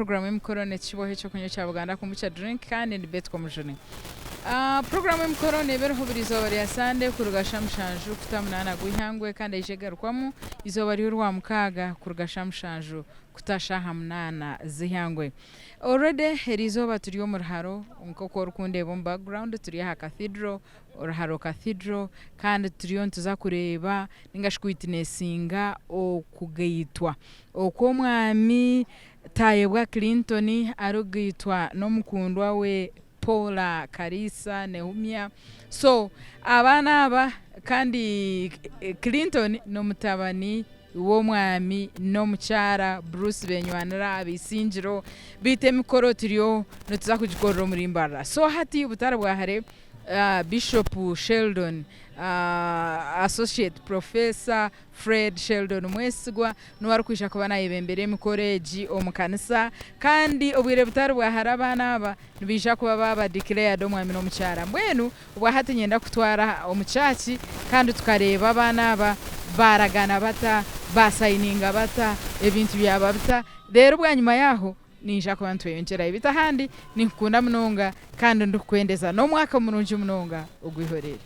Puroguraamu y'emikoro n'ekishubo eky'okunywa ekya Buganda Kombucha Drink kandi ndi Beth Komujuni. Puroguraamu y'emikoro neeba eriho buri izooba rya Sande kuruga shaaha mushanju kuta munaana gw'eihangwe kandi eija egarukwamu eizooba ry'orwamukaaga kuruga shaaha mushanju kuta shaaha munaana z'eihangwe. Already eriizooba turi omu ruharo nk'oku orikundeeba omu background turi aha Cathedral Oruharo Cathedral kandi turiyo nituza kureeba ninga shi kwitinesinga okugaitwa okw'omwami Tayebwa Clinton arikugaitwa n'omukundwa we Paula Kariisa Nehumia. So abaana aba kandi Clinton n'omutabani w'omwami n'omukyara Bruce Benywanira ab'eisingiro beitu emikoro turiyo nituza kugikorera omuri Mbarara. So hati butari bwa hare Bishop Sheldon, Associate Professor Fred Sheldon Mwesigwa niwe arikwija kuba nayebembera emikoro egi omu kanisa kandi obwire butari bwa hare abaana aba nibaija kuba baaba declared omwami n'omukyara. Mbwenu obwahati niinyenda kukutwara omu church kandi tukareeba abaana aba baaragana bata, baasayininga bata, ebintu byaba bita reero bwanyima yaaho niija kuba nitweyongyerayo. Beitu ahandi ninkukunda munonga kandi ndikukwendeza n'omwaka murungi munonga ogw'eihoreere.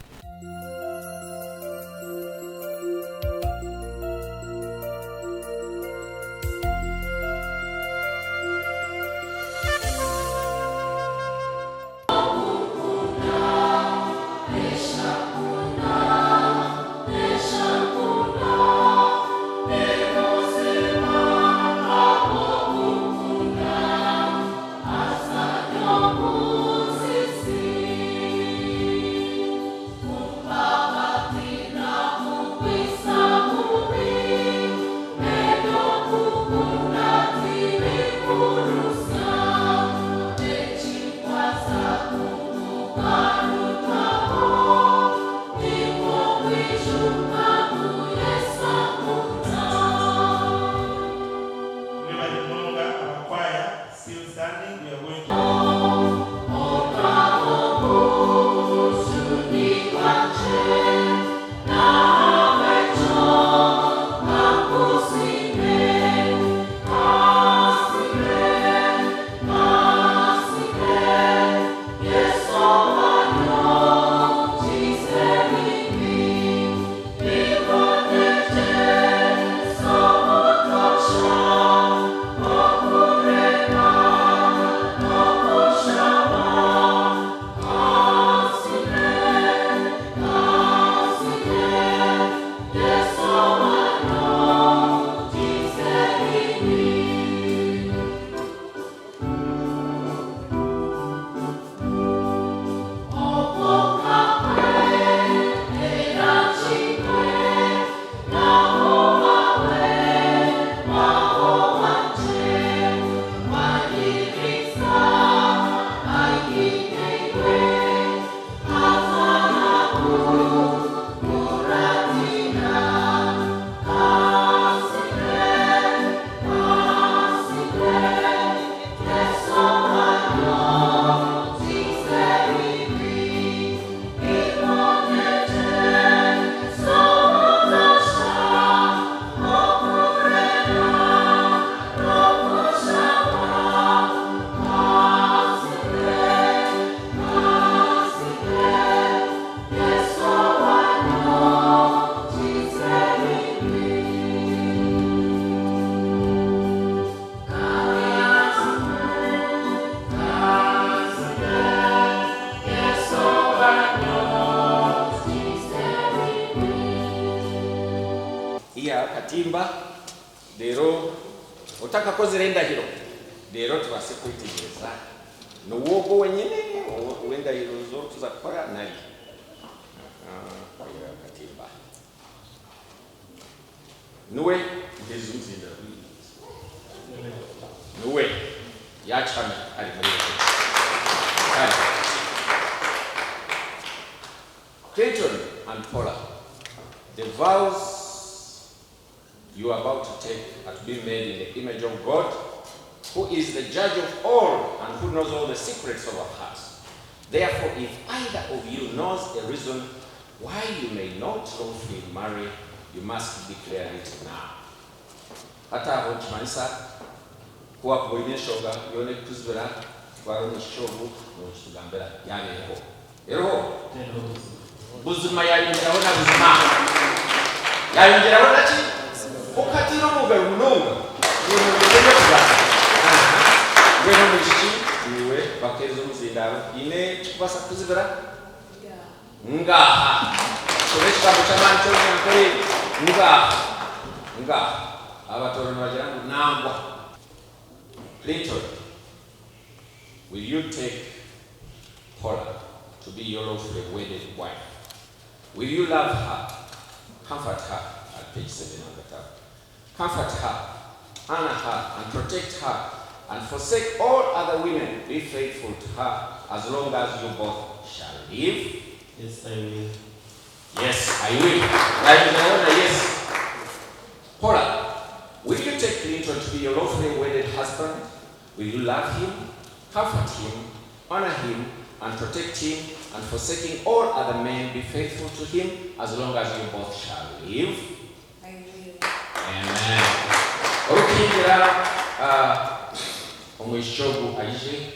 Mwebale munonga aba choir still standing we are going to. Iya akatimba reero otakakozire endahiro reero tubaase kwetegyereza niwe ogwo wenyine ow'endahiro z'orikuza kukora nari Aha, akatimba niwe niwe yakihamya ari muri Kare. Clinton and Paula, the vows you are about to take are to be made in the image of God, who is the judge of all and who knows all the secrets of our hearts. Therefore, if either of you knows a reason why you may not lawfully marry, you must declare it now. Hati aho nikimanyisa. Ku waakuba oine enshonga yoona erikukuzibira kutwara omwishiki ogu, nookitugambira. Yaaba eriho. Eriho? Buzima yaayongyeraho na buzima. Yaayongyeraho na ki? Okatiire omu ngaro munonga. Iwe nooyenda eby'okugamba. Aha. Mbwenu omwishiki, iwe bakeeza omuzindaaro, haine ekirikubaasa kukuzibira? Ngaaha! Shoma ekigambo ky'amaani ky'Orunyankore. Ngaaha! Ngaaha! Abatooro nibagira ngu nangwa. Clinton, will you take Paula to be your lawfully wedded wife? Will you love her, comfort her, at page 7 on the top, comfort her, honour her and protect her and forsake all other women, be faithful to her as long as you both shall live? Yes, I will. Yes, I will. Yayongyeraho na yes. Paula, will you take Clinton to be your lawfully wedded husband? Will you love him, comfort him, honour him and protect him and forsaking all other men be faithful to him as long as you both shall live? I will. Amen. Orikuhingira omwishiki ogu aije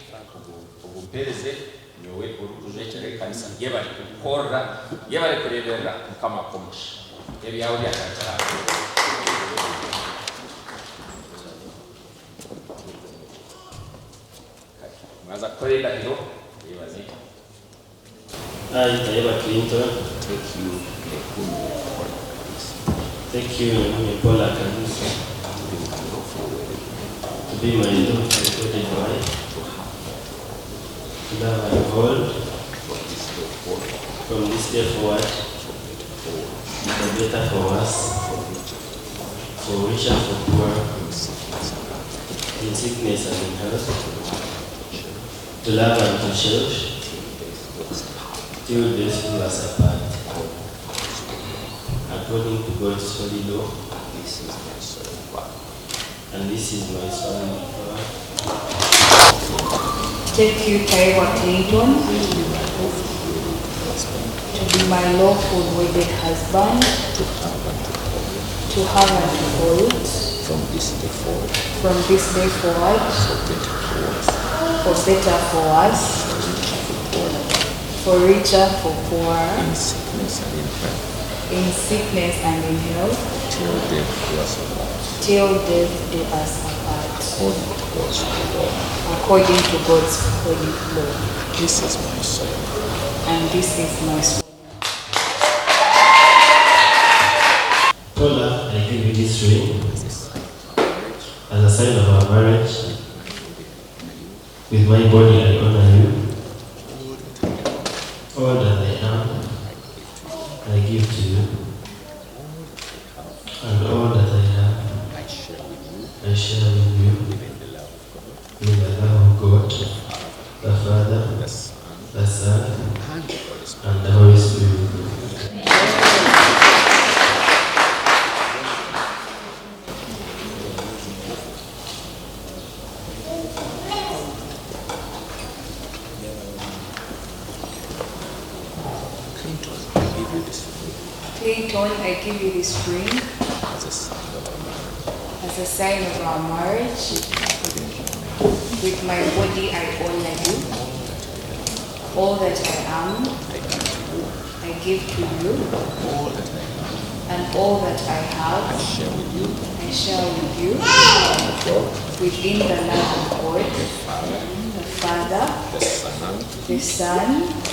ogumpereze nyowe orikujwekyera ekanisa. Yebare kukorera, yebare kureberera. Mukama akuhe omugisha. Ebyawe byatandikira aha. Mwaza kukora endahiro, yebaze. I, Tayebwa Clinton. Take you Nehumi Paul Kalisa. Take you Nehumi Paul Kalisa. To be my lawful wedded To be my lawful wedded wife. To have To love and hold. From this day forward. From this day forward. For better for worse. For better for worse. For richer. For richer for poorer. In sickness and health. In sickness and in health. To love and to cherish. Till death do us part. Till death do us apart. According to God's holy law. And this is my solemn vow. And this is my solemn vow. Take you, Tayebwa Clinton, to be my lawful wedded husband, To have and to hold. to have and to hold. From this day forward. From this day forward. For better for worse. For better for worse. For richer for poorer. For richer for poorer. In sickness and in health. In sickness and in health. Till death do us apart. Till death do us apart. According to God's holy law. According to God's holy law. This is my solemn vow. And this is my solemn Paula, I give you this ring As a sign of our marriage. as a sign of our marriage. With my body I honor you. All that I am, I give to you. And all that I have, I share with you. I share with you. Within the love of God. In the love of God, the Father, the Son, the Son, and the Holy Spirit. and the Holy Spirit. Clinton, I give you this ring Clinton, I give you this ring as a sign of our marriage. as a sign of our marriage. With my body I honor you. All that I am, I give to you. I give to you. All that I have, And all that I have, I share with you. I share with you. Of God, Within the love of God, the Father, the Father, the Son, the Son,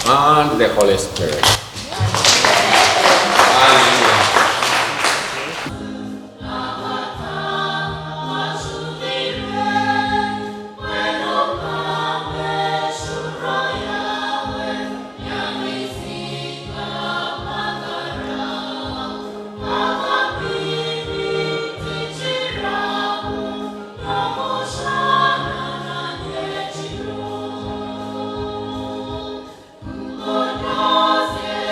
and the Holy Spirit. Hallelujah. Mkonoze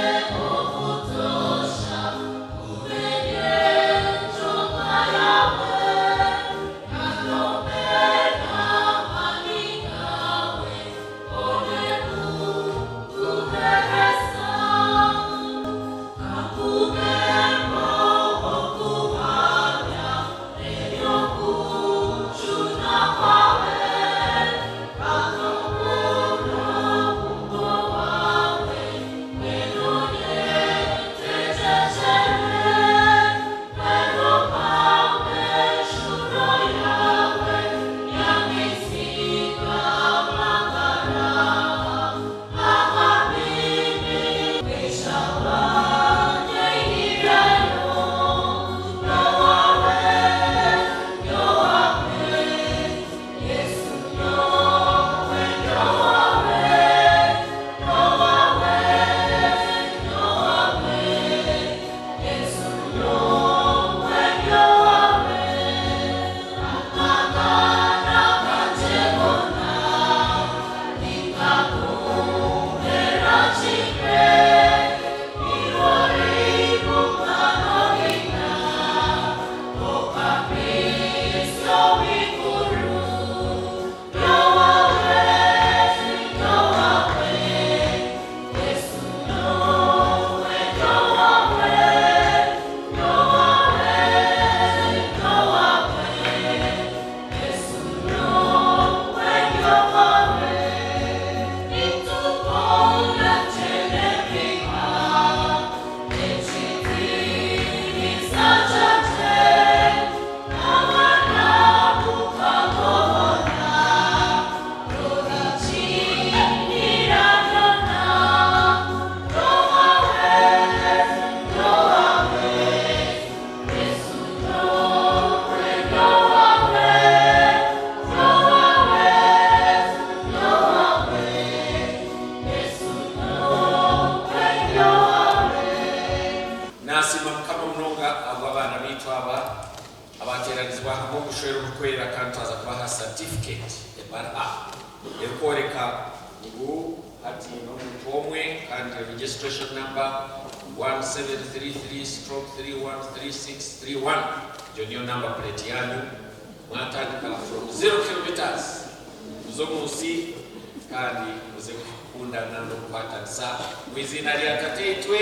Twateeranizibwa hamwe omu bushwere oburikwera kandi twaza kubaha satifiketi, ebaruha, erikworeka ngu hati n'omuntu omwe kandi registration number 1733/313631 egyo niyo number plate yaanyu. Mwatandika from zero kilometres muze omu nsi kandi muze kukundana n'okukwatanisa omu iziina rya Tataitwe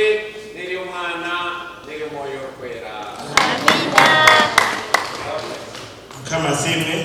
n'ery'Omwana n'ery'Omwoyo Orikwera. Mukama asiimwe.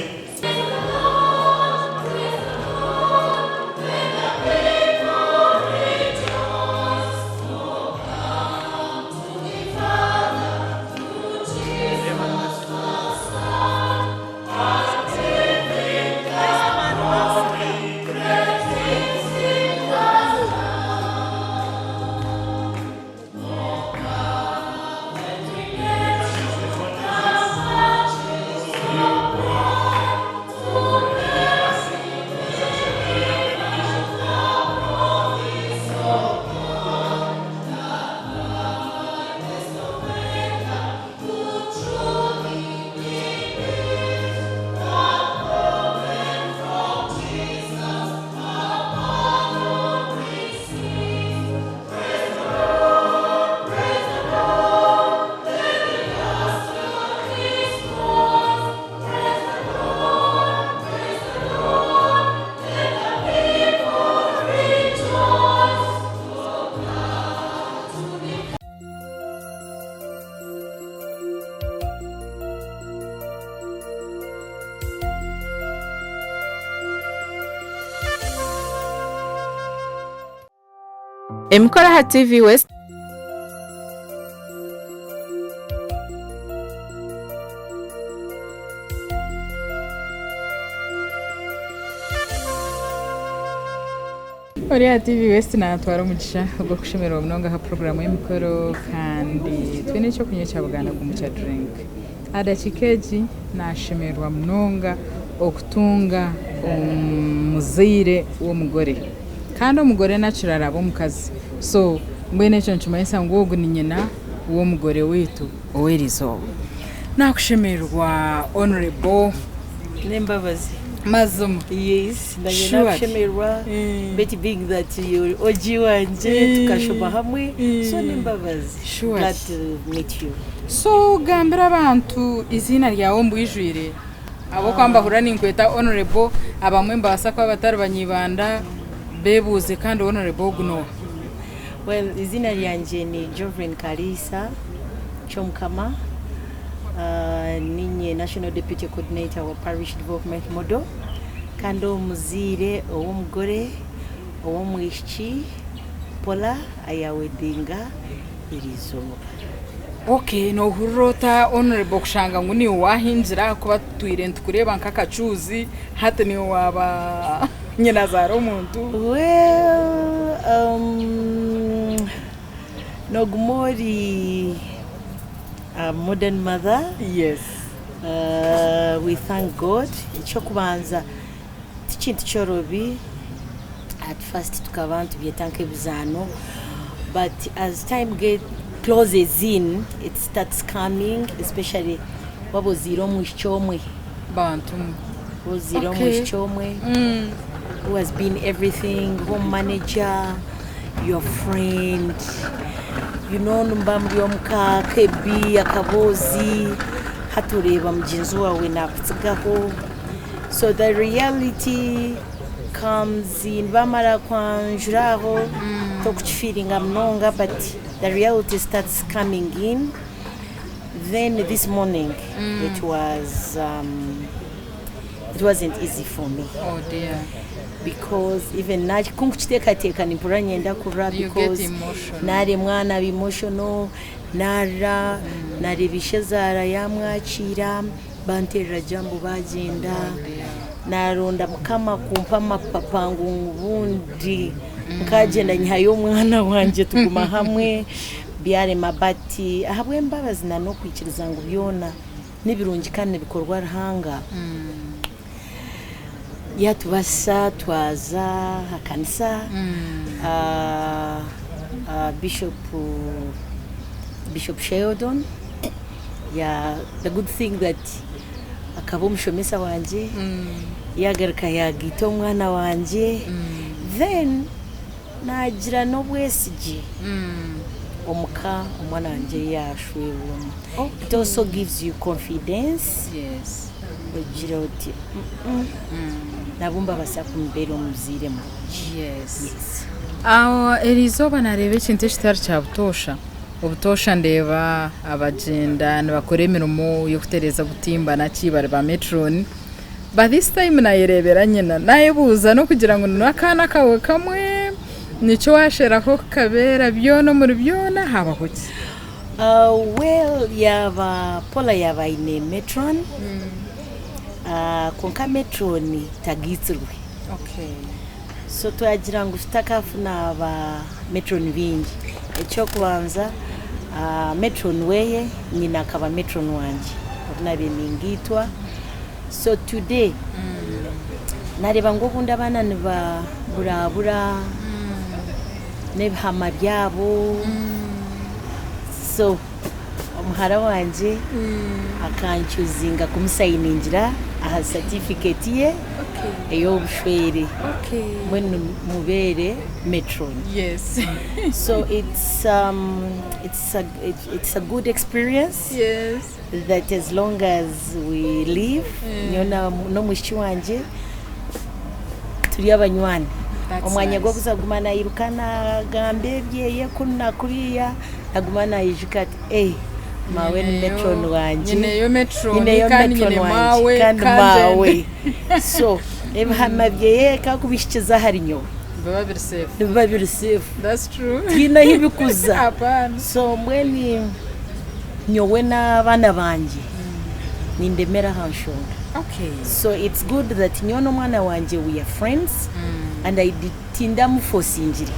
Emikoro aha TV West. Ori aha TV West naatwara omugisha ogw'okushemererwa munonga aha puroguraamu y'emikoro kandi twine ekyokunywa ekya Buganda Kombucha Drink. Aha dakiika egi naashemererwa munonga okutunga omuzaire w'omugore kandi omugore nakirara aba omukazi so mbwenu ekyo nikimanyisa ngu ogu ni nyina w'omugore waitu ow'erizooba. Nakushemererwa Honourable. N'embabazi. Mazima. Yes, nanye Sure. nakushemererwa Betty being that you're OG wangye tukashoma hamwe so n'embabazi. Sure. Glad to meet you. So gambira abantu eiziina ryawe omu bwijwire ahabw'okuba mbahurira ninkweta Honourable abamwe nibabaasa kuba batari banyaibanda bebuuze kandi Honourable ogu n'oha? Well, eiziina ryangye ni Jovrine Kaliisa Kyomukama. Niinye National Deputy Coordinator wa Parish Development Model kandi omuzaire ow'omugore ow'omwishiki Paula ayaweddinga eriizooba. Ok, nohurira ota Honourable kushanga ngu niiwe wahingira ahakuba tutwire nitukureeba nk'akacuuzi hati niiwe waaba nyinazaara omuntu? Well, um, noguma ori a modern mother. Yes. We thank God. Eky'okubanza tikintu kyorobi, at first tukaba nitubyeta nk'ebizaano but as time get closes in it starts coming especially waaba ozaire omwishiki omwe. Bantu mwe. Waaba ozaire omwishiki omwe who has been everything, home manager, your friend, you know nimuba muri omuka kebi akaboozi hati oreeba mugyenzi waawe naakutsigaho so the reality comes in bamara kwanjura aho tokukifiiringa munonga but the reality starts coming in then this morning it was um, it wasn't easy for me Oh dear. because even ku nkukiteekateeka nimpurira niinyenda kurira You get because emotional. naaremwa naaba emotional naarira naareeba ishezaara yaamwakiira banteerera jambo baagyenda naaronda mukama kumpa amapapa ngu obundi nkaagyenda nyihayo omwana wangye tuguma hamwe byarema but ahabw'embabazi na n'okwikiriza ngu byona nibirungi kandi nibikorwa Ruhanga yatubasisa twaza aha kanisa Bishop Bishop Sheldon ya the good thing that Akaba omushomesa wangye, yaagaruka yaagaita omwana wangye, then naagira n'obwesigye omu ka omwana wangye ei yaashwerwemu. It also gives you confidence ogira oti nabo nibabaasa kumbeera omuzaire murungi. Yes. Eriizooba naareeba ekintu ekitari kya butoosha. Obutoosha ndeeba abagyenda nibakora emirimo y'okutereeza obutimba naki bari ba metroni but this time nayereebera nyina nayebuuza n'okugira ngu n'akaana kaawe kamwe nikyo waasharaho kukabeera byona omuri byona haabaho ki? Well yaaba Paula yaaba aine metron kwonka metron tagaitsirwe. So twagira ngu tutakafuna ba metron baingi. Eky'okubanza metron weye nyina akaba metron wangye obu nabaire ningaitwa. So today nareeba ngu obundi abaana nibaburabura n'ebihama byabo so omuhara wangye akanchuzinga kumusayiningira aha certificate ye ey'obushwere mbwenu mubeere matron. Yes. So it's it's a it's a good experience Yes. that as long as we live nyowe na n'omwishiki wangye turi abanywani. That's Omwanya nice. gw'okuza kuguma nairuka nagamba ebyeye kunu na kuriya Aguma naijuka ati, Eh, maawe ni metron wangye. Nyineyo metron Nyineyo kandi metron nyine wangye, maawe kandi kandi maawe. So, ebihama byeye ka kubihikiza ahari nyowe, biba biri safe. nibiba biri safe. That's true. Tihaine ahu bikuza. Hapana. So mbwenu nyowe n'abaana bangye nindemera aha nshonga. Okay. So it's good that nyowe n'omwana wangye we are friends and I did Tindamufosingire,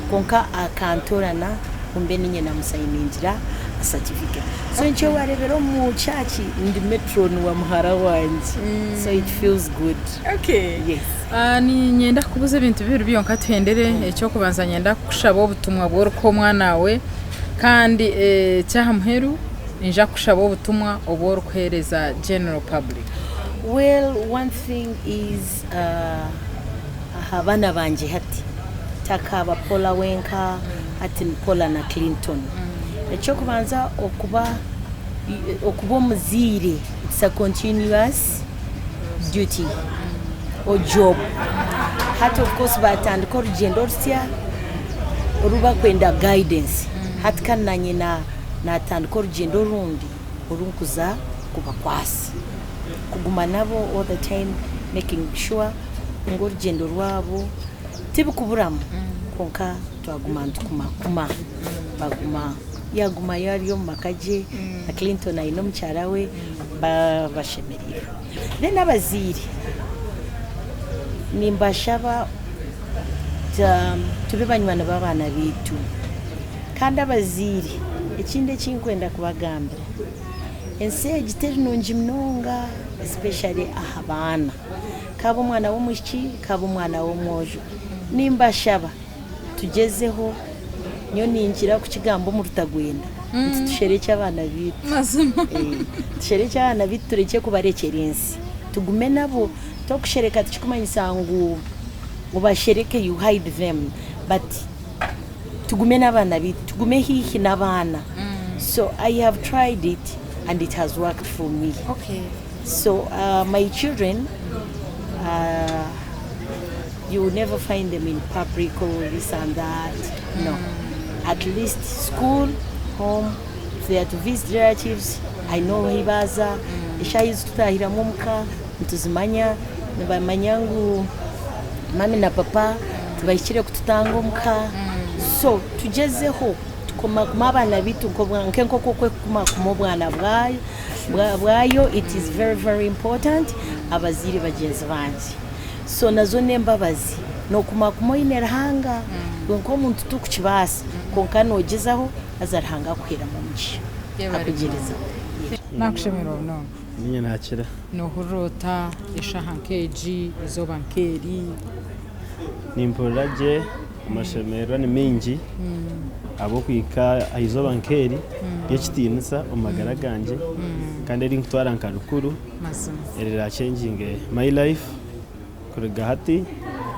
kwonka akantoorana ngu mbe niinye namusayiningira certificate. So nikyo wareebera omu church ndi matron wa muhara wangye. So it feels good. Okay. Yes. Niinyenda kukubuuza ebintu bibiri byonka tuhendere. Eky'okubanza niinyenda kukushaba obutumwa obu orikuha omwana waawe kandi eky'aha muheru niinyija kukushaba obutumwa obu orikuheereza general public. Well, one thing is Aha baana bangye hati takaaba Paula wenka, hati ni Paula na Clinton. Eky'okubanza okuba okuba omuzaire it's a continuous duty or job. Hati of course baatandika orugyendo orusya oru barikwenda guidance. Hati kandi naanye naatandika orugyendo orundi oru nkuza kubakwasa. Kuguma nabo all the time making sure ngu orugyendo rwabo tibikuburamu kwonka twaguma nitukumakuma baguma yagumayo ari omu maka gye na Clinton aine omukyara we bashemereirwe. Then abazaire nimbashaba tube banywani b'abaana baitu kandi abazaire ekindi eki nkwenda kubagambira ensi egi teri nungi munonga especially aha baana. Kaaba omwana w'omwishiki, kaaba omwana w'omwojo. Nimbashaba tugyezeho, nyowe ningira kukigamba omu rutagwenda nti tusherekye abaana baitu. Tusherekye abaana baitu turekye kubarekyera ensi. Tugume nabo. Tokushereka tikikumanyisa ngu obashereke you hide them but tugume n'abaana baitu, tugume haihi n'abaana. So I have tried it and it has worked for me. So my children you will never find them in public or this and that no at least school home if they are to visit relatives I know ahi baaza eshaaha ezi tutahiramu omuka nituzimanya nibamanya ngu mami na papa tibahikire kututanga omuka so tugyezeho tukumakume abaana baitu nk'enkoko oku erikukumakuma obwana bwayo. Bwayo it is very very important abazaire bagyenzi bangye so nazo nembabazi nokumakuma oyine Ruhanga iwe nkomuntu tokukibaasa kwonka nogyezaho haza Ruhanga akuheramu omugisha akugyerezaho. Nakushemererwa munonga. Niinye naakira. Noohurira ota eshaaha nk'egi, eizooba nk'eri? Nimpurira gye, amashemererwa ni maingi ahabw'okuhika aha izooba nk'eri ry'ekitiinisa omu magara gangye. Kandi erinkutwara nka rukuru eriracenginge my life kuruga hati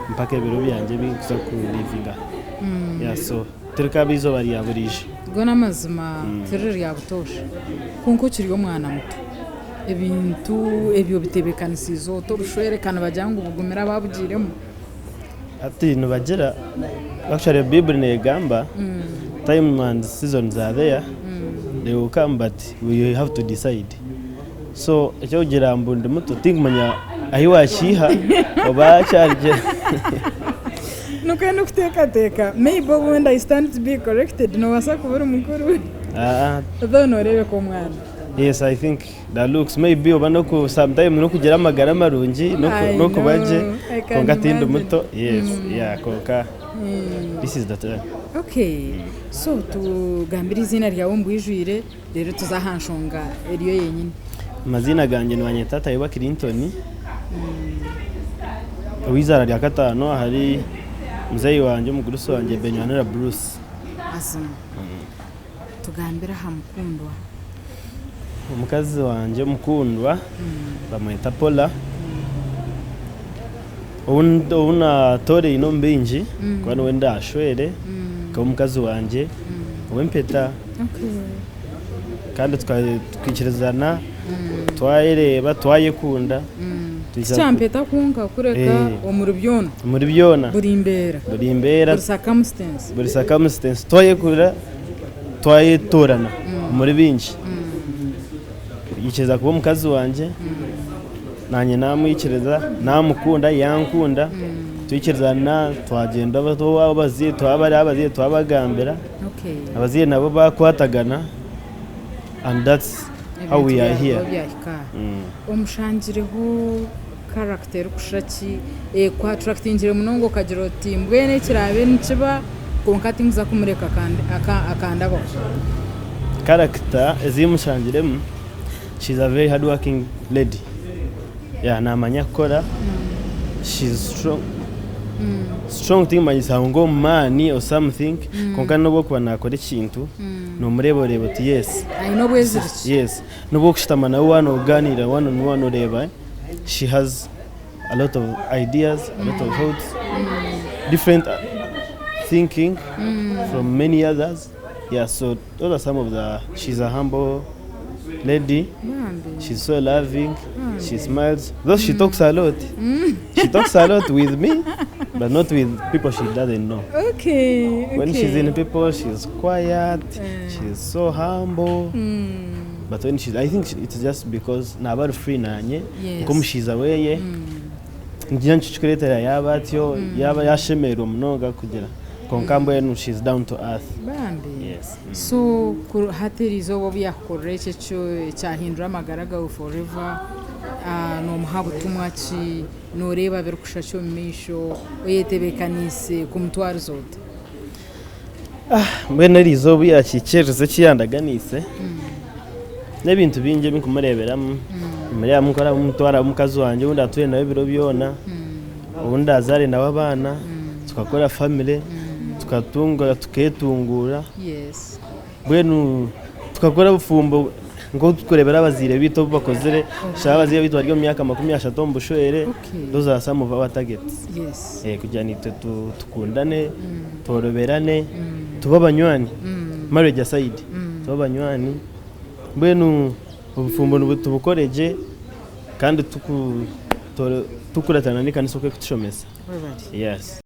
mpaka ebiro byangye ebinkuza ku livinga. Yeah, so tirikaba eizooba rya buriijo. Go n'amazima tiriri rya butoosha. Kwonka okiri omwana muto, ebintu ebyo obitebeekanisiize ota obushwere ka nibagira ngu bugumire abaabugiiremu? Hati nibagira, actually Baiburi neegamba time and seasons are there, they will come but we have to decide. So eky'okugira mbu ndi muto tinkumanya ahi wakiiha oba kyarugire. Nikwo ndikuteekateeka, maybe obundi I stand to be corrected, noobaasa kuba ori mukuru though nooreebeka omwana. Yes I think the looks maybe oba noku sometime nokugira amagara marungi I nokuba gye know, I can kwonka tindi imagine. muto yes yeah kwonka this is the time. Okay, so tugambire eiziina ryawe omu bwijwire reero tuze aha nshonga eriyo yenyine. Amaziina gangye nibanyeta Tayebwa Clinton ow'eizaara rya kataano ahari muzeeyi wangye omugurusi wangye Benywanira Bruce. Mazima. Tugambire aha mukundwa. Omukazi wangye omukundwa bamweta Paula ou naatoraine omu baingi kuba niwe ndaashwere akaba omukazi wangye ow'empeta kandi tukaikirizana twayereeba twayekunda. Ti kya mpeta kwonka kureka omuri byona. Omuri byona. Buri mbeera. Buri mbeera. Buri circumstance. Buri circumstance twayekunda. Twayetoorana omuri bingi. Yaikiriza kuba omukazi wangye, naanye naamwikiriza, naamukunda, yankunda, twaikirizana twagyenda ow'abazaire twaba bari abazaire twabagambira, abazaire nabo baakwatagana and that's how we are here. Omushangireho character erikushusha ki ekuattractingire munonga okagira oti mbwenu ekiraabe nikiba kwonka tinkuza kumureka akandabaho? Character ezi mushangiremu, she is a very hard working lady, yeah namanya kukora, she is strong, strong tikumanyisa ngu omu maani or something kwonka nobu okuba nakora ekintu nomureeba oreeba oti yes, Aine obweziriki. yes Nobu okushutama nawe waaba nogaaniira one on one oreeba she has a lot of ideas, a lot of thoughts, different thinking from many others. Yeah, so those are some of the, she's a humble lady, she's so loving, she smiles, though she talks a lot. She talks a lot with me, but not with people she doesn't know. Okay, When she's in okay. people, she's quiet, she's so humble. But when she's, I think it's just because naaba ari free nanye, Yes. nk'omushaija weye, nikiija nikikureetera yaaba atyo, yaaba yashemererwa munonga kugira. Kwonka mbwenu she's down to earth. Bambi. Yes. So ku hati eriizooba obu yaakukorera ekyo ekyo ekyahindura amagara gaawe forever, ah, noomuha butumwa ki? Nooreeba birikushusha ki omu maisho? Oyetebeekaniise kumutwariza ota? Mbwenu eriizooba obu yaakihikiiriza eki yandaganiise, n'ebintu bingi ebi nkumureeberamu, nimureebamu nk'oramutwara omukazi wangye ou ndaatuure nawe ebiro byona, ou ndaazaare nawe abaana, tukakora famire, tukatunga tukeetunguura. Yes. Mbwenu tukakora obufumbo nk'oku turikureebera abazaire baitu obu bakozire, shaaha abazaire baitu bari omu myaka 30 omu bushwere, those are some of our targets. Yes. Kugira naitwe tukundane, tworoberane, tube abanywani, marriage aside, tube abanywani, mbwenu obufumbo tubukore gye kandi tukuratana n'ekanisa oku erikutushomesa. Yes.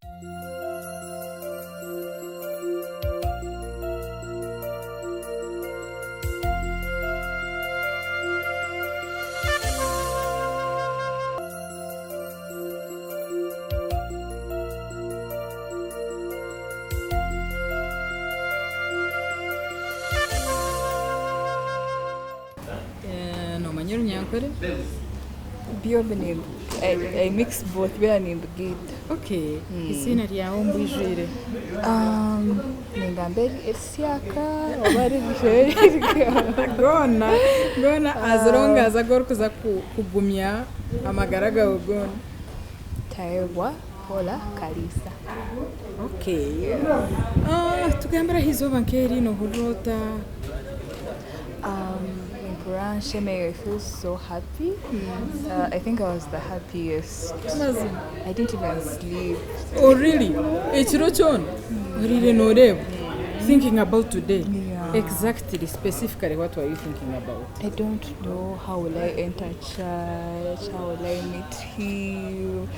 Noomanya Orunyankore? Byombi ni I mix both byona nimbigaita. Okay, eiziina ryawe omu bwijwire? Ningamba erisyaka oba riri Goona, goona as long as agu orikuza kugumya amagara gaawe goona. Tayebwa Paula Kaliisa. Okay. Tugambire aha izooba nk'eri noohurira ota? Nimpurira nshemereire, I feel so happy. I think I was the happiest. Mazima. I didn't even sleep. Oh really? Ekiro kyona oriire nooreeba thinking about today. Yeah. Exactly, specifically what were you thinking about? I don't know how will I enter church, how will I meet him.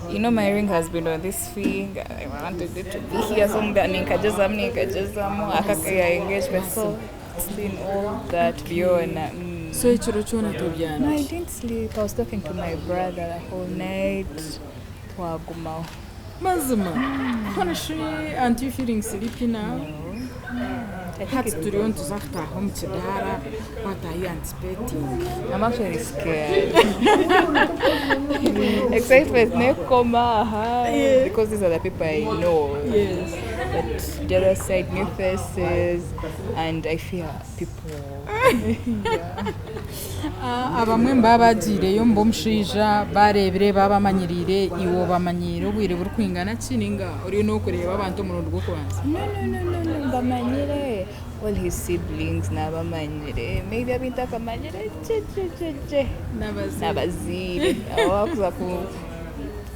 You know my ring has been on this finger. I wanted it to be here so nikajazamu nikajazamu akaka engagement. So it's been all that beyond. So ekiro kyona No, I tobyana. didn't sleep. I was talking to my brother the whole night. Twagumaho. Mazima. Honestly, aren't you feeling sleepy now? I think Hati it, turiyo nituza kutaaha omu kidaara. What are you anticipating? I'm actually scared. Excitement nekoma aha because these are the people I know. Yes. But the other side, new faces, and I fear people. Ah, abamwe mbaba bagiireyo mba omushaija bareebire babamanyiriire iwe obamanyiire obwire burikwingana ki ninga oriyo n'okureeba abantu omurundi gw'okubanza? No. Mbamanyire. All his siblings nabamanyire. Maybe abintakamanyire. Che, che, che, che. Nabaziire. Abakuza ku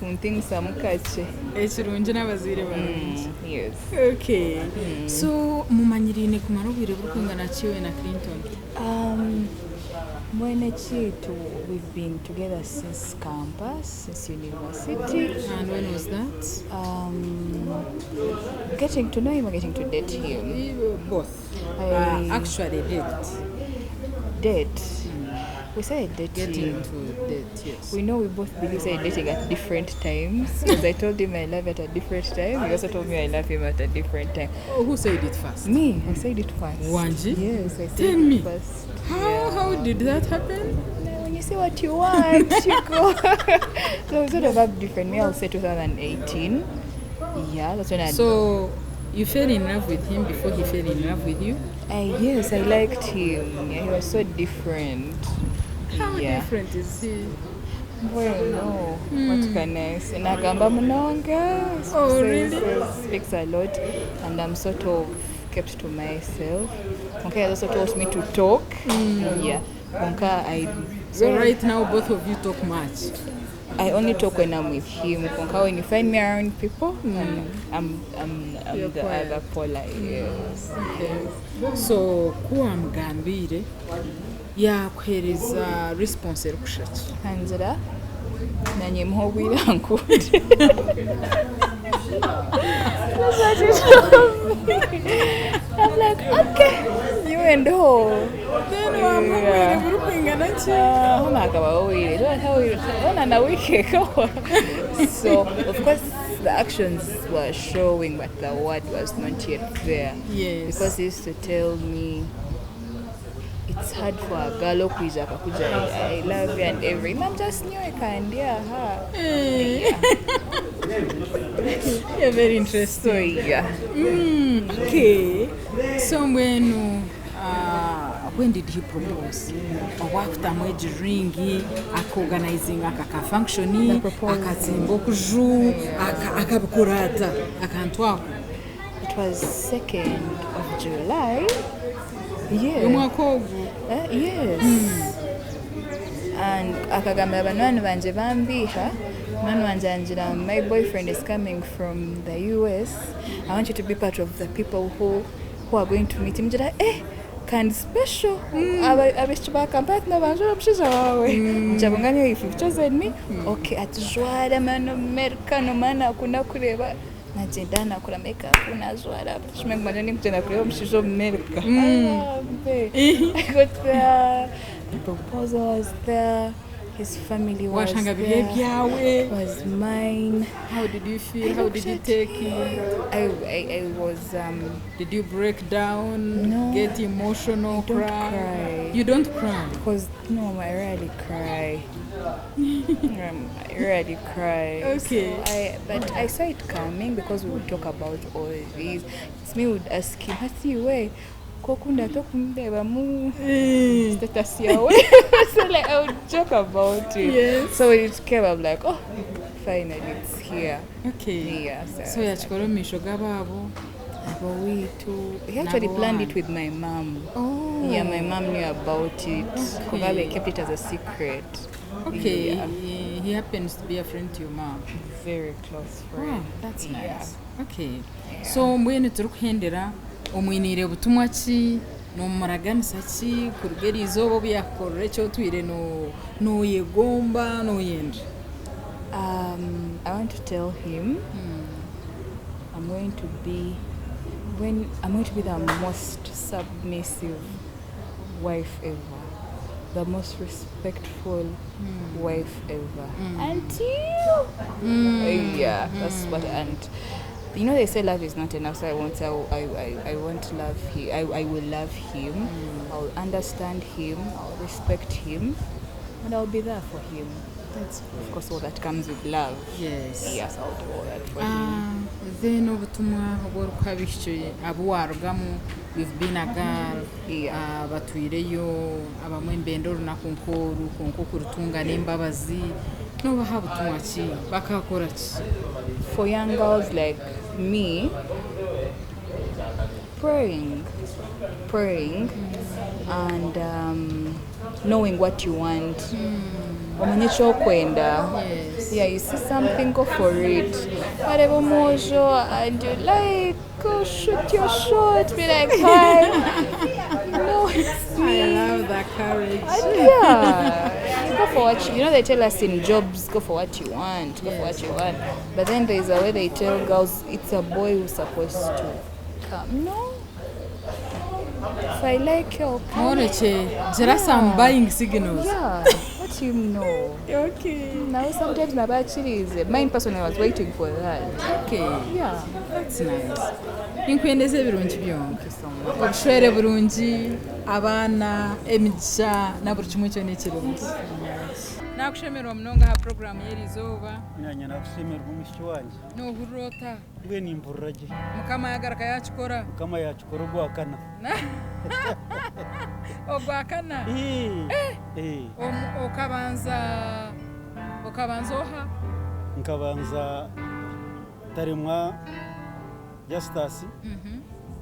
kuntingisa mukakye. Ekirungi n'abazaire barungi. Yes. Okay. So mumanyiriine kumara obwire burikwingana ki iwe na Clinton? Mwene Chitu, we've been together since campus, since university. And when was that? Getting to know him or getting to date him? Both. Actually date. Date. We started dating. Getting to date, yes. We know we both believe started dating at different times. Because I told him I love at a different time. He also told me I love him at a different time. Oh, who said it first? Me, I said it first. Wanji? Yes, I said Tell it me. first. How did that happen? No, when you say what you want, you go. So we sort of have different. Me, I'll say 2018. Yeah, that's when I. So you fell in love with him before he fell in love with you? Yes, I liked him. Yeah, he was so different. How Yeah. different is he? Well, no. What can I say? Nagamba munonga. Oh, really? Speaks a lot, and I'm sort of kept to myself. Konka has also taught me to talk. Yeah. Konka, I. So right now, both of you talk much. I only talk when I'm with him. Konka, when you find me around people, I'm You're the quiet. other Paula. Yes. Okay. So kuwamugambire yakuhereza response erikushaki. Anzira nanye muha obwire ankunde. That's what she told me. I'm like, okay, you and who? Then wamuha obwire burikwingana ki? Homa akaba obwire, ona na wiki ekawa. So, of course, the actions were showing, but the word was not yet there. Yes. Because he used to tell me, it's hard for a girl okuija akakuja, I love you and everything. I'm just new, I can, yeah. Huh. Yeah, very interesting. So, yeah. Okay. So mbwenu when did he propose? Owakutamu egi ringi, akaorganizing aka function, akatsimba okuju, akabikora ata akantu ako. It was 2nd of July. Yeah. Omwaka ogu. Yes. And akagambira banywani banje bambiha. Mwana wanje angira, my boyfriend is coming from the US. I want you to be part of the people who are going to meet him. Ngira, kandi special. Abaishiki ba Kampala tinabanjura omushaija wawe. Ngira ngani if you've chosen me, okay, atujwara mano America no mana akunda kureba. Nagyenda nakora makeup nazwara shimwe nikugyenda kureba omushaija omu America. I got there, the proposal was there, his family was Washanga biri there. ebyawe. Was mine. How did you feel? How did you take it? I was Did you break down? No. Get emotional? I don't cry? cry. You don't cry? Because no, I rarely cry. I rarely cry. Okay. So but I saw it coming because we would talk about all these. It's me would ask him, Hati we kokunda tokundeba mu status yawe. So like I would joke about it. Yes. So when it came, I'm like, oh, finally it's here. Okay. Yeah. So yakikora omu maisho g'abaabo. Aboweitu. He actually planned it with my mom. Oh. Yeah, my mom knew about it. Kuba they kept it as a secret. Okay, Yeah. he happens to be a friend to your mom. Very close friend. Wow, that's Yeah. nice. Okay. So mbwenu turikuhendera omwiniire butumwa ki nomuraganisa ki kuruga eri izooba obu yakukorera eki otwire noyegomba noyenda? I want to tell him I'm going to be when I'm going to be the most submissive wife ever, the most respectful wife ever. Until yeah, that's what. And you know they say love is not enough, so I won't say I won't love him. I will love him. I'll understand him. I'll respect him, and I'll be there for him. That's Of course, all that comes with love. Yes. Yes, I'll do all that for him. Then obutumwa obu orikuha abaishiki abu warugamu, you've been a girl, Yeah. batwireyo abamwe nibenda orunaku nk'oru kwonka okurutunga n'embabazi, nobaha butumwa ki bakakora ki? For young girls like me, praying, and knowing what you want. Omanye ekyokwenda. Yes. Yeah, you see something, go for it. Whatever omwojo and you like, go shoot your shot, be like, hi. No, it's me. I love that courage. And yeah, you go for what you know. They tell us in jobs, go for what you want, go for what you want. But then there's a way they tell girls, it's a boy who's supposed to come. No. If I like you, I'll come. Mworekye, gira some buying signals. Yeah, let him know. Okay. Now sometimes nabakirize. Mine personally, I was waiting for that. Okay. Yeah. That's nice. Ninkwendeza ebirungi byonka. Thank you so much. Obushwere burungi, abaana, emigisha na buri kimwe kyona ekirungi. Nakushemererwa munonga aha puroguraamu y'eri izooba. Nanye nakushemererwa omwishiki wangye. Noohurira ota? Mbwenu nimpurira gye. Mukama yagaruka yakikora. Mukama yakikora ogwakana. Ogwakana? Okabanza oha? Nkabanza Taremwa Justus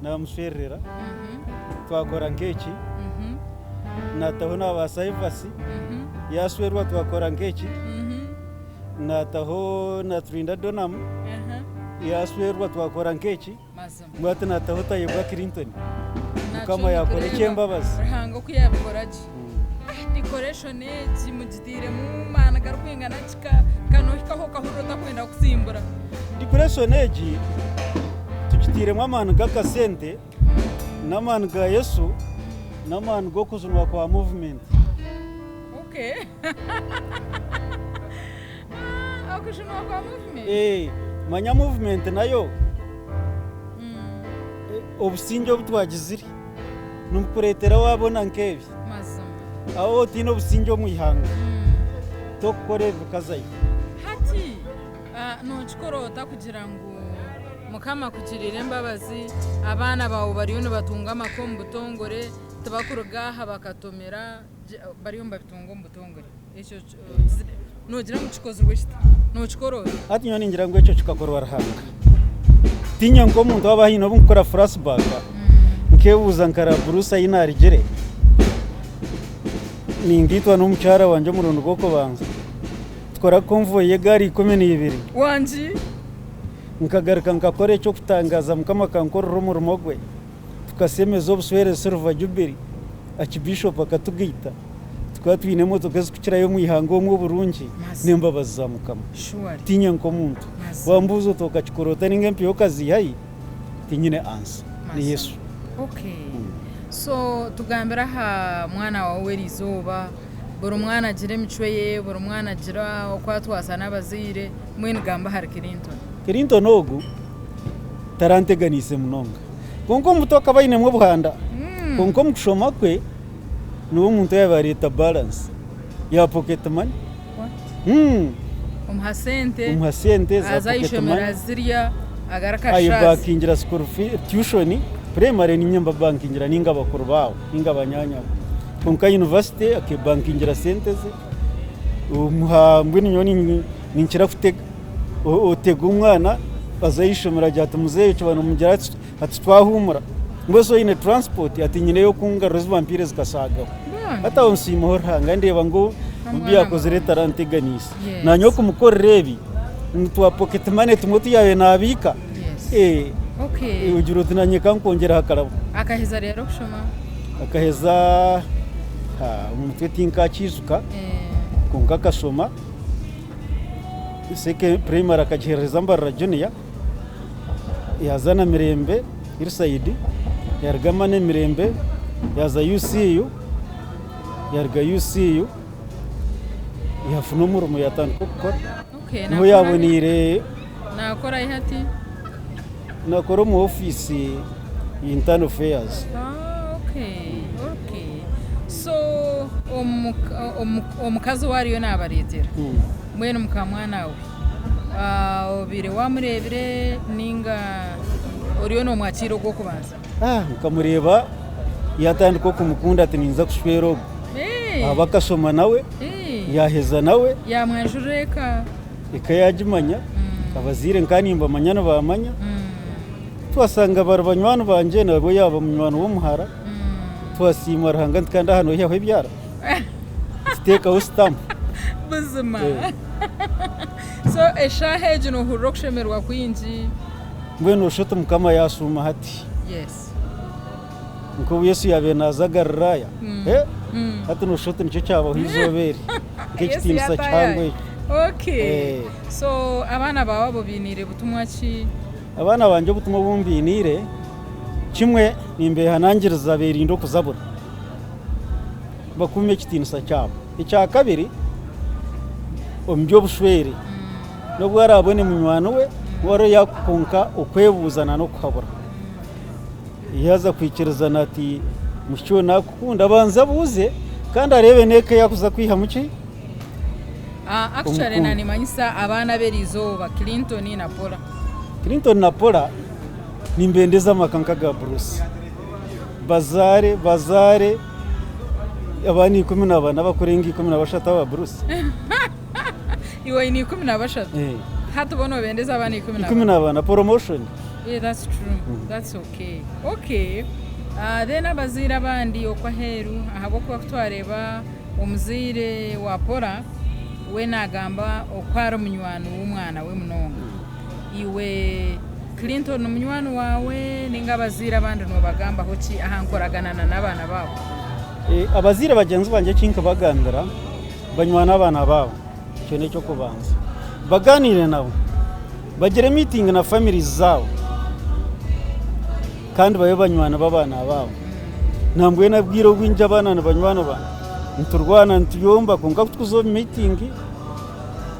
namuswerera twakora nk'eki, nataho naba Saivasi yaswerwa twakora nk'eki, nataho na Turinda Donamu yaswerwa twakora nk'eki, mbwenu nataho Tayebwa Clinton. Mukama yakora eky'embabazi. Ruhanga oku yabikora gye. Decoration egi mugitiiremu maani garikwingana ki kanohikaho okahurira otakwenda kutsimbura? Decoration egi tugitiiremu amaani g'akasente n'amaani ga Yesu n'amaani g'okujunwa kwa movement. Okay. Okujunwa kwa movement? Manya movement nayo obusingye obu twagizire nibukureetera waabona nk'ebi. Mazima. Aho otiine obusingye omu ihanga tokukora ebi bikazayo. Hati nokikora ota kugira ngu Mukama akugirire embabazi, abaana baawe bariyo nibatunga amaka omu butongore, tibakuruga aha bakatomera, bariyo nibabitunga omu butongore. Ekyo noogira ngu kikozirwe kita? Nookikora ota? Hati nyowe ningira ngu ekyo kikakorwa Ruhanga. Tiinye nk'omuntu waaba haine obu nkukora flashback, nkeebuuza nka Bruce ahi naarugire, ningaitwa n'omukyara wangye omurundi gw'okubanza, tukora convoy y'egaari 12. Wangi? Nkagaruka nkakora eky'okutangaaza Mukama akankorera omurimo gwe, tukasemeza obushwere Silver Jubilee, Archbishop akatugaita, tukaba twine emotoka ezikukirayo omu ihanga omwe oburungi n'embabazi za Mukama. Tiinye nk'omuntu. Wambuuza oti okakikora ota ninga empiiha okaziihahi, tinyine ansa. Ni Yesu. Okay. So tugambire aha mwana waawe w'eriizooba, buri mwana agira emicwe ye, buri mwana agira oku atwaza n'abazaire, mbwenu gamba ahari Clinton. Clinton ogu taranteganiise munonga. Kwonka omuto akaba ainemu obuhanda. Kwonka omu kushoma kwe niwe omuntu oyabaire areeta balance ya pocket money. What? Omuha sente, Omuha sente za aza pocket ah'eishomero money. azirya, agaruka ashaaza. Ayebankingira school fee, tuition, primary niinye mbabankingira ninga bakuru baabo ninga banyaanyabo. Kwonka university akebankingira sente ze. Omuha mbwenu nyowe ninkira kutega. Otega omwana Aza ah'eishomero agira ati muzeeyi kiba nimugira ati twahuumura. Mbwenu oine transport? Ati nyine ey'okungarura ezi bampaire zikashaagaho. Hati aho nsiimaho Ruhanga ndeeba ngu ebi yakozire taranteganiise. Naanye okumukorera ebi ngu twa pocket money tumwe otu yaabaire naabiika, ogira oti naanye kankwongyereho akarabo. Akaheza ryari okushoma? Akaheza omu mutwe tinkakiijuka kwonka akashoma. Primary akagiheereza Mbarara Junior, yaaza na Mirembe Hillside, yaruga na Mirembe yaaza UCU, yaruga UCU yaafuna omurimo yaatandika kukora. Niho yaaboneire. Naakora hi hati? Naakora omu ofiisi ya Internal Affairs. So omukazi ou ariyo naabareetera mbwenu mukamwana we obaire waamureebire nainga oriyo noomwakiira ogw'okubanza? Nkamureeba yaatandika okumukunda ati ninza kushwera ogu. Ahaaba akashoma nawe, yaaheza nawe. Yaamwanjurira eka? Eka yaagimanya, abazaire nka nimbamanya nibaamanya. Twasanga bari banywani bangye nabwo yaaba munywani w'omuhara. Twasiima Ruhanga nti kandi aha noihaho ebyara? Tuteekaho sitampu. Buzima. So eshaaha egi noohurira okushemererwa kwingi? Mbwenu noshusha oti Mukama yaashuuma hati. Yes. Nk'obu Yesu yaabaire naaza Galilaaya. Hati nooshusha oti nikyo kyabaho eizooba eri. Nk'ekitiinisa kihango ekyo. Okay. So abaana baawe abo obainiire butumwa ki? Abaana bangye obutumwa obu mbainiire, kimwe nimbehanangiriza beerinde okuzabura, bakuume ekitiinisa kyabo. Ekyakabiri, omu by'obushwere, n'obu araabone munywani we, we kwonka okwebuuza n'okuhabura. Yaaza kwikirizana ati mushiki we naakukunda, abanze abuuze kandi areebe n'eka ei arikuza kwihamu ki? Actually nanimanyisa abaana b'eriizooba Clinton na Paula. Clinton na Paula nimbendeza amaka nk'aga Bruce. Bazaare bazaare abaana 14 abakurenga 13 aba Bruce. Iwe oine 13 hati bo nobendeza abaana 14. 14 promotion. Yeah, that's true. That's okay. Okay. Then abazaire abandi okwo aheeru ahabw'okuba ku twareeba Omuzaire wa Paula we naagamba oku ari munywani w'omwana we munonga. Iwe Clinton munywani waawe nainga abazaire abandi noobagambaho ki aha nkoragana n'abaana baabo? Abazaire bagyenzi bangye eki nkubagambira, banywane abaana baabo, ekyo n'eky'okubanza. Bagaaniire nabo, bagire miitingi na families zaabo kandi babe banywani b'abaana baabo. Nambwenu obwire obwingi abaana ni banywani bangye, niturwana nituyomba kwonka ku turikuza omu miitingi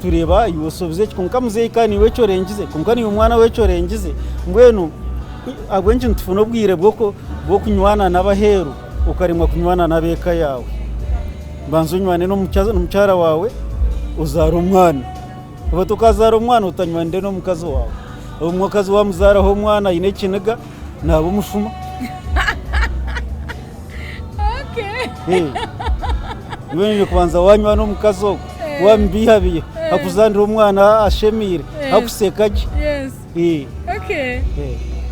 tureeba iwe oshobize eki kwonka muzeeyi ka niiwe eki orengize kwonka naiwe mwana we eki orengize. Mbwenu ahabw'enki nitufuna obwire bw'okunywana n'abaheeru okaremwa kunywana n'ab'eka yaawe? Banza onywane n'omukyara waawe ozaare omwana. Oba tokazaara omwana otanywanire n'omukazi waawe. Omukazi wamuzaaraho omwana aine ekiniga naaba omushuma. Mbwenu oine kubanza wanywana omukazi ogwo, wamubiihabiiha, akuzaanire omwana ashemeire, akuseka gye.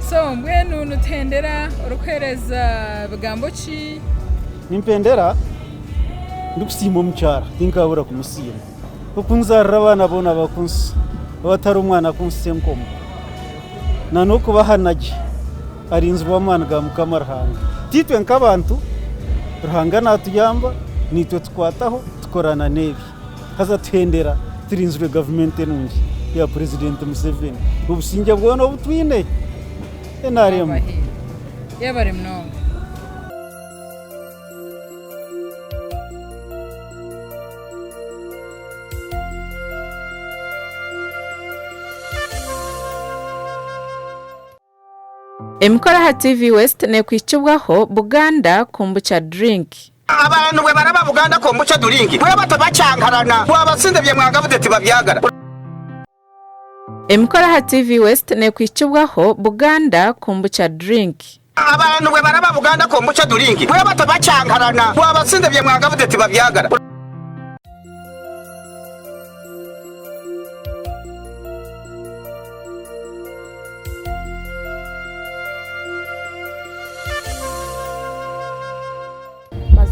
So mbwenu nituhendera orikuheereza bigambo ki? Nimpendera ndikusiima omukyara, tinkabura kumusiima. Okunzaarira abaana boona abakunsi, abatari omwana kunsi enkomo, na n'okubahana gye arinzirwe amaani ga Mukama Ruhanga. Titwe nk'abantu, Ruhanga naatuyamba, naitwe tukwataho tukorana n'ebi. Haza tuhendera turinzirwe gavumenti enungi ya Purezidenti Museveni. Obusingye bwona obu twine, NRM. Yebare munonga. Emikoro aha TV West nekwikibwaho Buganda Kombucha Drink. Abantu bwe baraba Buganda Kombucha Drink bwe bato bakyankarana, bwabasinze bye mwagabuze tibabyagara. Emikoro aha TV West nekwikibwaho Buganda Kombucha Drink. Abantu bwe baraba Buganda Kombucha Drink bwe bato bakyankarana, bwabasinze bye mwagabuze tibabyagara.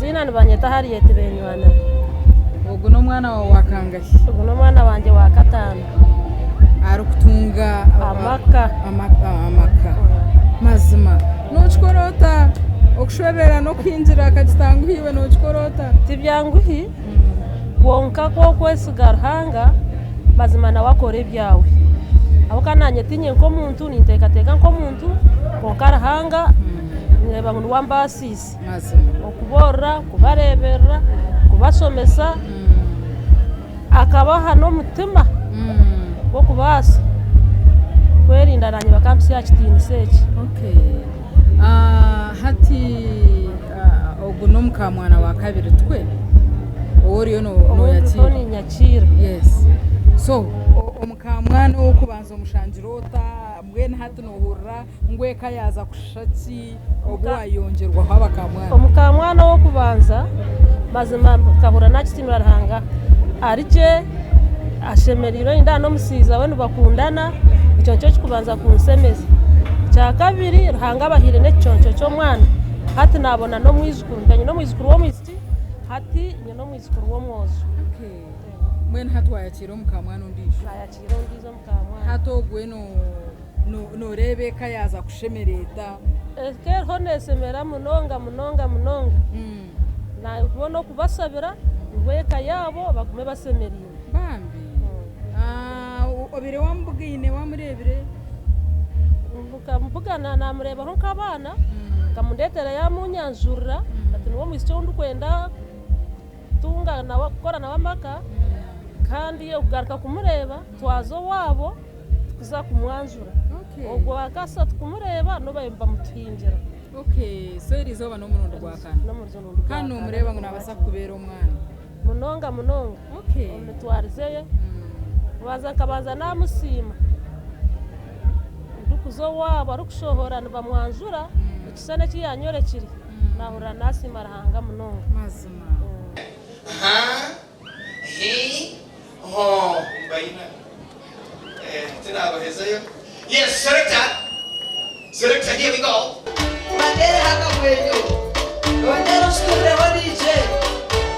Eiziina nibanyeta Harriet Benywanira. Ogu n'omwana waawe wa kangahi? Ogu n'omwana wangye wa kataano. Arikutunga amaka. Amaka. Mazima. Nokikora ota? Okushwerera n'okuhingira kakitanguhi iwe nokikora ota? Tibyanguhi kwonka ku okwesiga Ruhanga mazima nawe akora ebyawe. Ahabw'okuba naanye tinye nk'omuntu ninteekateeka nk'omuntu kwonka Ruhanga nreeba ngu niwe ambaasiise. Okuboorora, kubareeberera, kubashomesa, akabaha n'omutima gw'okubaasa kwerinda naanye bakampitsya aha kitiinisa eki. Hati ogu n'omukaamwana wa kabiri tikwe? Ou oriyo noyakiira? Ou ninyakiira. Yes. So omukaamwana ow'okubanza omushangire ota? Mbwenu hati nohurira ngu eka yaaza kushusha ki obu waayongyerwaho abakaamwana? Omukaamwana ow'okubanza mazima nkahurira naakitiinwa Ruhanga ari gye, ashemereirwe nindeeba n'omushaija we nibakundana, ekyo nikyo kirikubanza kunshemeza. Ekyakabiri Ruhanga abahaire n'ekiconco ky'omwana, hati naabona n'omwijukuru, nkaba nyine omwijukuru w'omwishiki, hati nyine omwijukuru w'omwojo. Mbwenu hati waayakiira omukaamwana ondiijo? Naayakiira ondiijo omukaamwana. Hati ogwe Nooreeba eka yaaza kushemera eta? Eka eriho neeshemera munonga munonga munonga. Nakuba n'okubashabira ngu eka yaabo bagume bashemereirwe. Bambi. Obaire wamubugaine, wamureebire? Nkamubugana naamureebaho nk'abaana, nkamundeetera yaamunyanjurira ati niwe omwishiki ou ndikwenda kutunga nawe, kukora nawe amaka kandi okugaruka kumureeba twaza owaabo. Tukuza kumwanjura. Ogwo wa kashatu kumureeba n'obu babaire nibamutuhingira. Okay, so eri izooba n'omurundi gwa kana. N'omurundi gwa Kandi kana. nomureeba ngu naabaasa kukubeera omwana. Munonga munonga. Okay. Omu mitwarize ye. Kubanza nkabanza naamusiima. Ndikuza owaabo arikushohora nibamwanjura, ekishushani eki yaanyorekire, naahurira naasiima Ruhanga munonga. Mazima. Ha, hi, ho. Mbaina. Eh, tinabahezayo. Yes, selector. Selector, here we go. Bateereho akamwenyo. Ongyere oshuturireho DJ.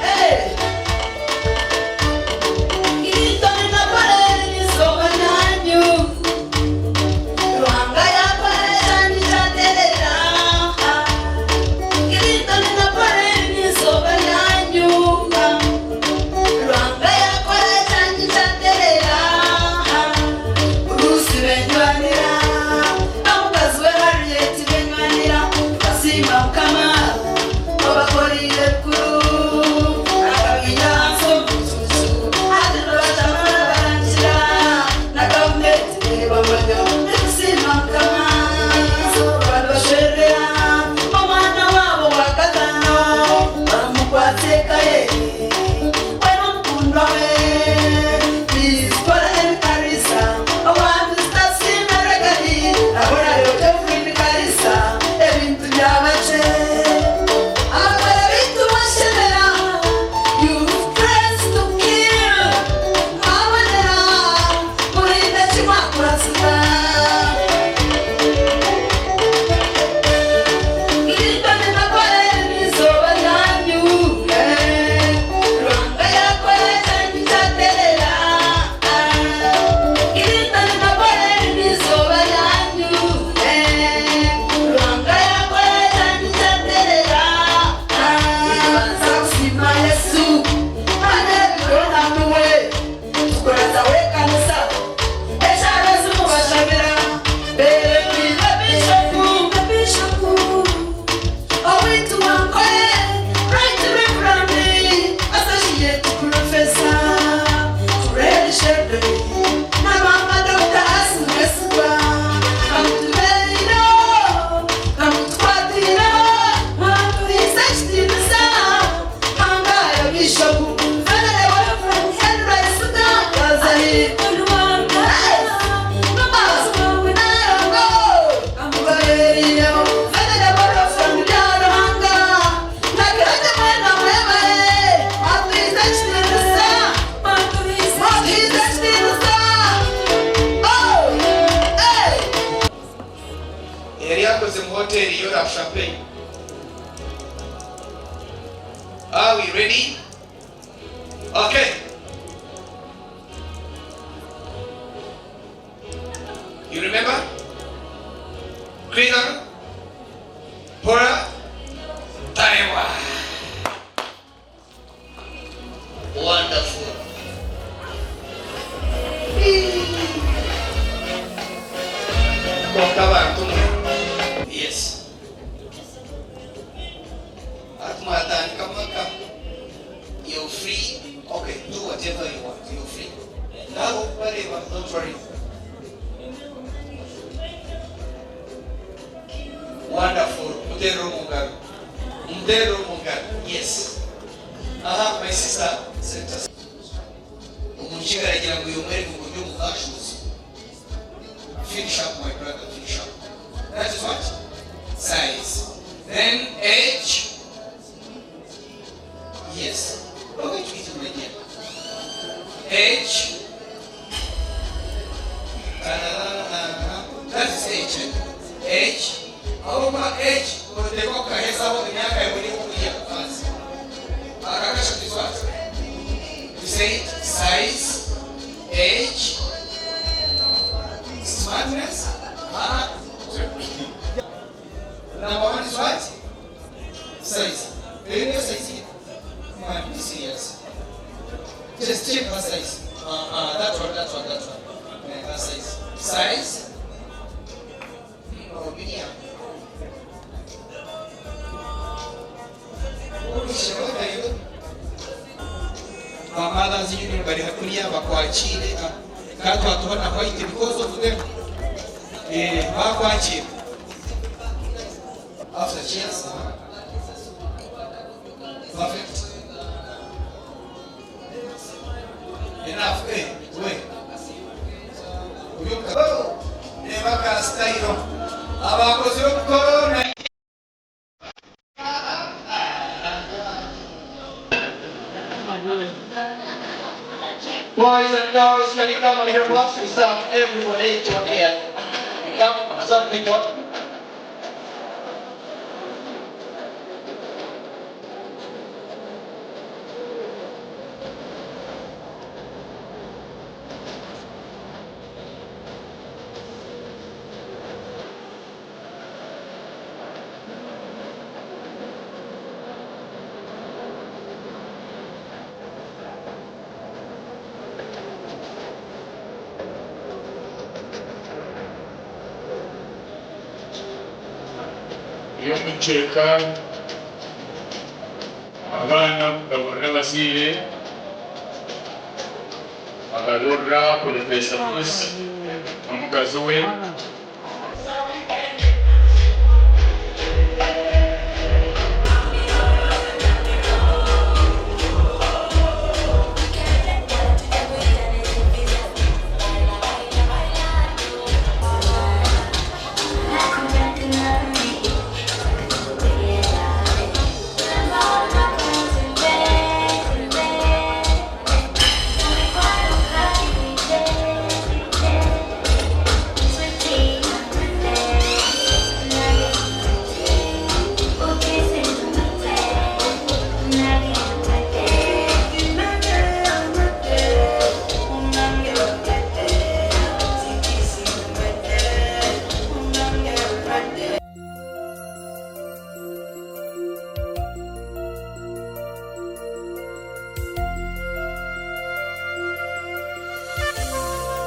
Hey! Clinton na Poleni izooba ryanyu. Ruhanga yaakora ekyanyu kyaterera. Clinton na Poleni izooba ryanyu. Ruhanga yaakora ekyanyu kyaterera. Bruce benywanira n'omukazi we Harriet benywanira. Basiima Mukama obakoreire bikuru. Akabaiha ahansi omu bucuucu. Hati nibatamara barangira na gavumenti neebamanya. Nitusiima Mukama nibasherera omwana waabo wa kataano bamukwatsa eka ye we n'omukundwa we. Miss Paul Karisa owa Mister Simba Regali nabona Jeffrey Karisa ebintu byabakye. Abagore baitu bashemera you've pressed to kill mwabonera murinde kimwakurasiza. Clinton na Poleni izooba ryanyu. Ruhanga yakora ekyanyu kyaterera. Clinton na Poleni izooba ryanyu. Ruhanga yakora ekyanyu kyaterera. Nitubanza kusiima Yesu aneebiro nanuwe tukuraza w'ekanisa eshaara ezimubashabira beebembirwe bishopu bishopu owaitu wankole Right Reverend Associate Professor Fred Shepherd na mama Dr. Asin Mwesigwa kamutubeire kamutukwatire mwatuhiisa ekitiinisa hangayo bishopu Venerable Reverend Henry Suga Kazahi Yari yakoze mu hoteli yo La Chapelle. Are we ready? Okay. You remember? Clayton, Paula, Taiwa. Wonderful. Kwonka abantu mwe. Yes. Hati mwatandika mpaka. You're free. Okay, do whatever you want. You're free. Nabo kubareeba, don't worry. Wonderful. Muteerere omu ngaro. Mumuteerere omu ngaro. Yes. Aha, my sister, Senator. Omurukiga aragira ngu yomwereke ngu ori omu kashuuzi. Finish up my brother, finish up. That is what? Size. Then age. Yes. We're going to eat it again. Age. That is age. Eh? Age. Ahabw'okuba age noteekwa kukahezaho emyaka yawe n'okurya hansi. Aka kashatu is what? You say it, size, age, smartness. Ah. Number one is what? Size. Eyo niyo size ye. Man, be serious. Just check her size. That one, that one, that one. Eh, her size. Size. Oh, Miriam. Ba Mothers Union bari hakuriya bakwakiire ka twatuha na white because of them. Eh, bakwakiira. After cheers. Perfect. Enough. Eh, we. Oh, reba ka style. Abakozire omukoro na Boys and girls, can you come and help us? We serve everybody on here. Come, serve people. Ey'omukyeka abaana kugaburira abazaire bakarorera Professor Bruce n'omukazi we.